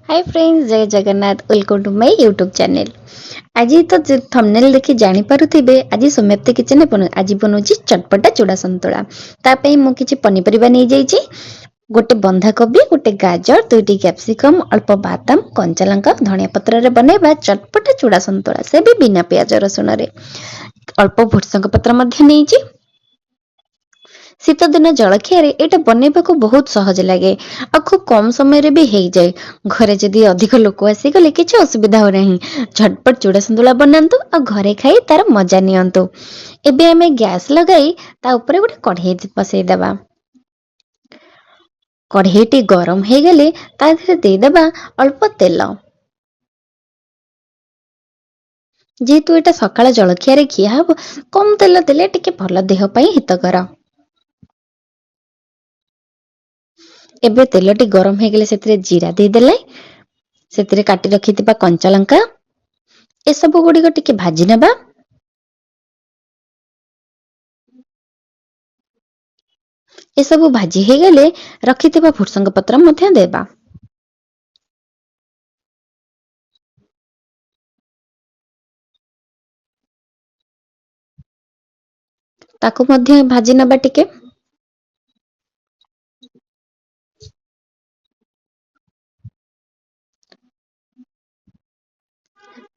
Hi friends, Jay Jagannath. Welcome to my YouTube channel. ଆଜି ତ thumbnail ଦେଖି ଜାଣିପାରୁଥିବେ, ଆଜି ସୌମ୍ୟାପ୍ତି କିଚେନ୍ ଆଜି ବନାଉଛି ଚଟପଟା ଚୁଡ଼ା ସନ୍ତୁଳା। ତା ପାଇଁ ମୁଁ କିଛି ପନିପରିବା ନେଇଯାଇଛି। ଗୋଟେ ବନ୍ଧାକୋବି, ଗୋଟେ ଗାଜର, ଦୁଇଟି କ୍ୟାପ୍ସିକମ୍, ଅଳ୍ପ ବାଦାମ, କଞ୍ଚା ଲଙ୍କା, ଧନିଆ ପତ୍ରରେ ବନେଇବା ଚଟପଟା ଚୁଡ଼ା ସନ୍ତୁଳା, ସେ ବି ବିନା ପିଆଜ ରସୁଣରେ। ଅଳ୍ପ ଭୃସଙ୍ଗ ପତ୍ର ମଧ୍ୟ ନେଇଛି। ଶୀତଦିନ ଜଳଖିଆରେ ଏଇଟା ବନେଇବାକୁ ବହୁତ ସହଜ ଲାଗେ ଆଉ ଖୁବ୍ କମ୍ ସମୟରେ ବି ହେଇଯାଏ। ଘରେ ଯଦି ଅଧିକ ଲୋକ ଆସିଗଲେ କିଛି ଅସୁବିଧା ହେଉନାହିଁ। ଝଟପଟ ଚୁଡ଼ା ସନ୍ତୁଳା ବନାନ୍ତୁ ଆଉ ଘରେ ଖାଇ ତାର ମଜା ନିଅନ୍ତୁ। ଏବେ ଆମେ ଗ୍ୟାସ୍ ଲଗାଇ ତା ଉପରେ ଗୋଟେ କଢ଼େଇ ବସେଇଦେବା। କଢ଼େଇଟି ଗରମ ହେଇଗଲେ ତା ଦେହରେ ଦେଇଦେବା ଅଳ୍ପ ତେଲ। ଯେହେତୁ ଏଇଟା ସକାଳ ଜଳଖିଆରେ ଖିଆ ହବ, କମ୍ ତେଲ ଦେଲେ ଟିକେ ଭଲ, ଦେହ ପାଇଁ ହିତକର। ଏବେ ତେଲଟି ଗରମ ହେଇଗଲେ ସେଥିରେ ଜିରା ଦେଇଦେଲେ, ସେଥିରେ କାଟି ରଖିଥିବା କଞ୍ଚା ଲଙ୍କା, ଏସବୁ ଗୁଡ଼ିକ ଟିକେ ଭାଜି ନେବା। ଏସବୁ ଭାଜି ହେଇଗଲେ ରଖିଥିବା ଭୃସଙ୍ଗ ପତ୍ର ମଧ୍ୟ ଦେବା। ତାକୁ ମଧ୍ୟ ଭାଜି ନେବା ଟିକେ।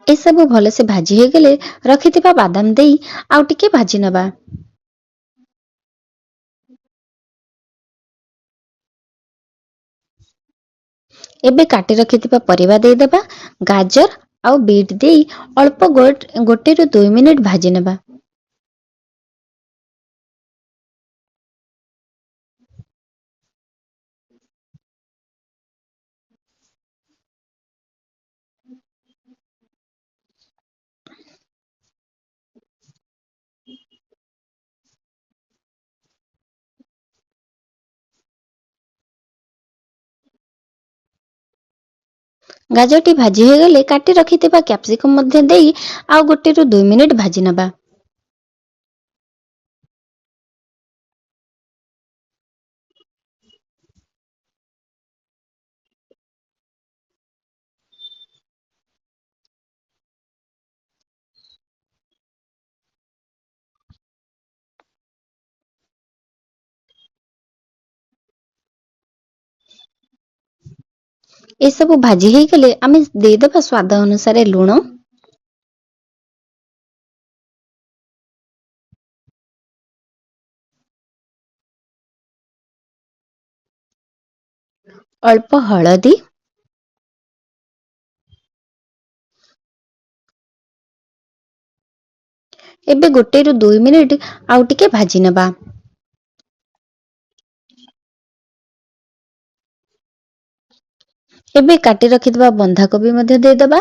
ଏସବୁ ଭଲସେ ଭାଜି ହେଇଗଲେ ରଖିଥିବା ବାଦାମ ଦେଇ ଆଉ ଟିକେ ଭାଜି ନେବା। ଏବେ କାଟି ରଖିଥିବା ପରିବା ଦେଇଦେବା। ଗାଜର ଆଉ ବିଟ୍ ଦେଇ ଅଳ୍ପ 1ରୁ 2 ମିନିଟ୍ ଭାଜି ନେବା। ଗାଜରଟି ଭାଜି ହୋଇଗଲେ କାଟି ରଖିଥିବା କ୍ୟାପ୍ସିକମ୍ ମଧ୍ୟ ଦେଇ ଆଉ 1ରୁ 2 ମିନିଟ୍ ଭାଜି ନେବା। ଏସବୁ ଭାଜି ହେଇଗଲେ ଆମେ ଦେଇଦେବା ସ୍ୱାଦ ଅନୁସାରେ ଲୁଣ, ଅଳ୍ପ ହଳଦୀ, ଏବେ 1ରୁ 2 ମିନିଟ୍ ଆଉ ଟିକେ ଭାଜି ନେବା। ଏବେ କାଟି ରଖିଥିବା ବନ୍ଧାକୋବି ମଧ୍ୟ ଦେଇଦେବା।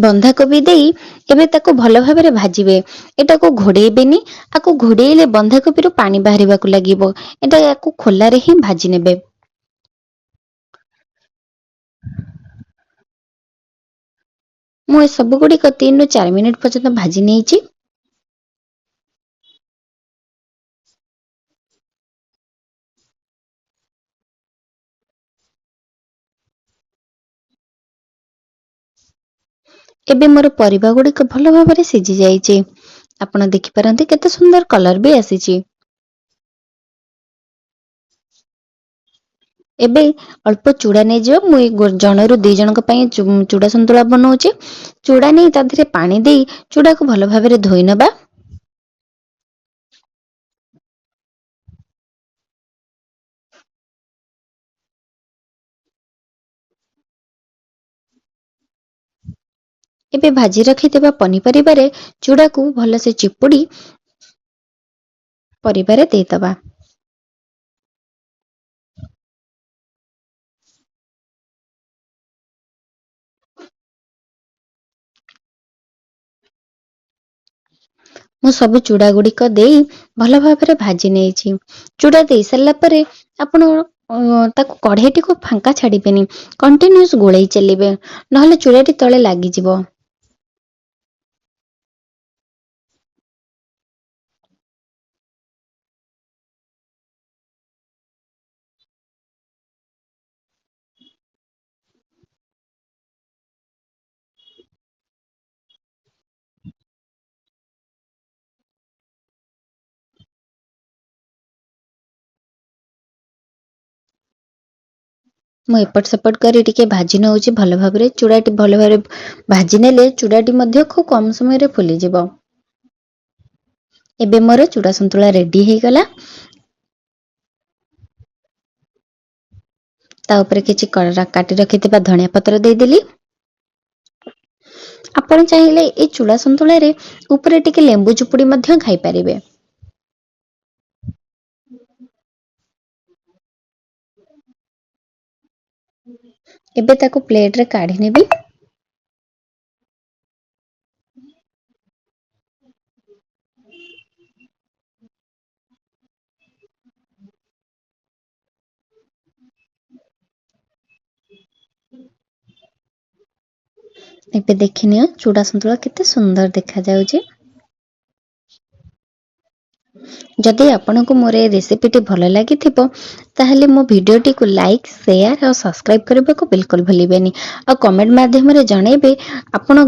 ବନ୍ଧାକୋବି ଦେଇ ଏବେ ତାକୁ ଭଲ ଭାବରେ ଭାଜିବେ। ଏଟାକୁ ଘୋଡ଼େଇବେନି। ଆକୁ ଘୋଡ଼େଇଲେ ବନ୍ଧାକୋବିରୁ ପାଣି ବାହାରିବାକୁ ଲାଗିବ। ଏଟା ୟାକୁ ଖୋଲାରେ ହିଁ ଭାଜି ନେବେ। ମୁଁ ଏସବୁ ଗୁଡ଼ିକ 3ରୁ 4 ମିନିଟ୍ ପର୍ଯ୍ୟନ୍ତ ଭାଜି ନେଇଛି। ଏବେ ମୋର ପରିବା ଗୁଡ଼ିକ ଭଲ ଭାବରେ ସିଝି ଯାଇଛି। ଆପଣ ଦେଖିପାରନ୍ତି, କେତେ ସୁନ୍ଦର କଲର ବି ଆସିଛି। ଏବେ ଅଳ୍ପ ଚୁଡ଼ା ନେଇଯିବ। ମୁଁ ଜଣରୁ 2 ଜଣଙ୍କ ପାଇଁ ଚୁଡ଼ା ସନ୍ତୁଳା ବନଉଛି। ଚୁଡ଼ା ନେଇ ତା ଦେହରେ ପାଣି ଦେଇ ଚୁଡ଼ାକୁ ଭଲ ଭାବରେ ଧୋଇ ନେବା। ଏବେ ଭାଜି ରଖିଥିବା ପନିପରିବାରେ ଚୁଡ଼ାକୁ ଭଲସେ ଚିପୁଡ଼ି ପରିବାରେ ଦେଇଦେବା। ମୁଁ ସବୁ ଚୁଡ଼ା ଗୁଡ଼ିକ ଦେଇ ଭଲ ଭାବରେ ଭାଜି ନେଇଛି। ଚୁଡ଼ା ଦେଇ ସାରିଲା ପରେ ଆପଣ ତାକୁ କଢ଼େଇଟିକୁ ଫାଙ୍କା ଛାଡ଼ିବେନି, କଣ୍ଟିନ୍ୟୁସ୍ ଗୋଳେଇ ଚାଲିବେ, ନହେଲେ ଚୁଡ଼ାଟି ତଳେ ଲାଗିଯିବ। ମୁଁ ଏପଟ ସେପଟ କରି ଟିକେ ଭାଜି ନେଉଛି ଭଲ ଭାବରେ। ଚୁଡ଼ାଟି ଭଲ ଭାବରେ ଭାଜି ନେଲେ ଚୁଡ଼ାଟି ମଧ୍ୟ ଖୁବ୍ କମ୍ ସମୟରେ ଫୁଲିଯିବ। ଏବେ ମୋର ଚୁଡ଼ା ସନ୍ତୁଳା ରେଡ଼ି ହେଇଗଲା। ତା ଉପରେ କିଛି କାଟି ରଖିଥିବା ଧନିଆ ପତ୍ର ଦେଇଦେଲି। ଆପଣ ଚାହିଁଲେ ଏ ଚୁଡ଼ା ସନ୍ତୁଳାରେ ଉପରେ ଟିକେ ଲେମ୍ବୁ ଚୁପୁଡ଼ି ମଧ୍ୟ ଖାଇପାରିବେ। ଏବେ ତାକୁ ପ୍ଲେଟ୍ରେ କାଢ଼ି ନେବି। ଏବେ ଦେଖିନିଅ ଚୁଡ଼ା ସନ୍ତୁଳା କେତେ ସୁନ୍ଦର ଦେଖାଯାଉଛି। ଯଦି ଆପଣଙ୍କୁ ମୋର ଏ ରେସିପିଟି ଭଲ ଲାଗିଥିବ, ତାହେଲେ ମୋ ଭିଡ଼ିଓଟିକୁ ଲାଇକ୍, ସେୟାର ଆଉ ସବସ୍କ୍ରାଇବ୍ କରିବାକୁ ବିଲକୁଲ ଭୁଲିବେନି। ଆଉ କମେଣ୍ଟ ମାଧ୍ୟମରେ ଜଣାଇବେ ଆପଣ